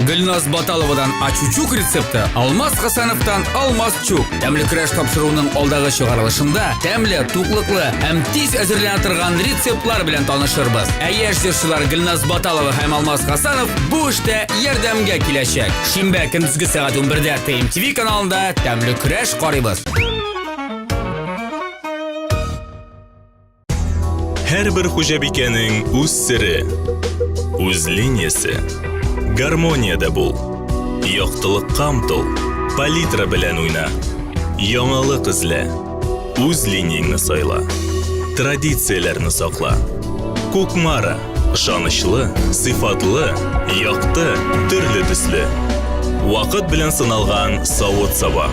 Гөлназ Баталовадан Ачучук рецепты, Алмаз Хасановтан Алмаз Чук. Тәмле көрәш тапшыруының алдагы чыгарылышында тәмле, туклыклы һәм тиз әзерләнә торган рецептлар белән танышырбыз. Ә яшь җырчылар Гөлназ Баталова һәм Алмаз Хасанов бу эштә ярдәмгә киләчәк. Шимбә көндезге сәгать 11дә ТМТV каналында Тәмле көрәш карыйбыз. Һәрбер хуҗабикәнең үз сере, үз линиясе. Гармониядә бул. Яктылыкка омтыл. Палитра белән уйна. Яңалык эзлә. Үз линияңне сайла. Традицияләрне сакла. Кукмара. Ышанычлы, сыйфатлы, якты, төрле төсле. Вакыт белән сыналган савыт-саба.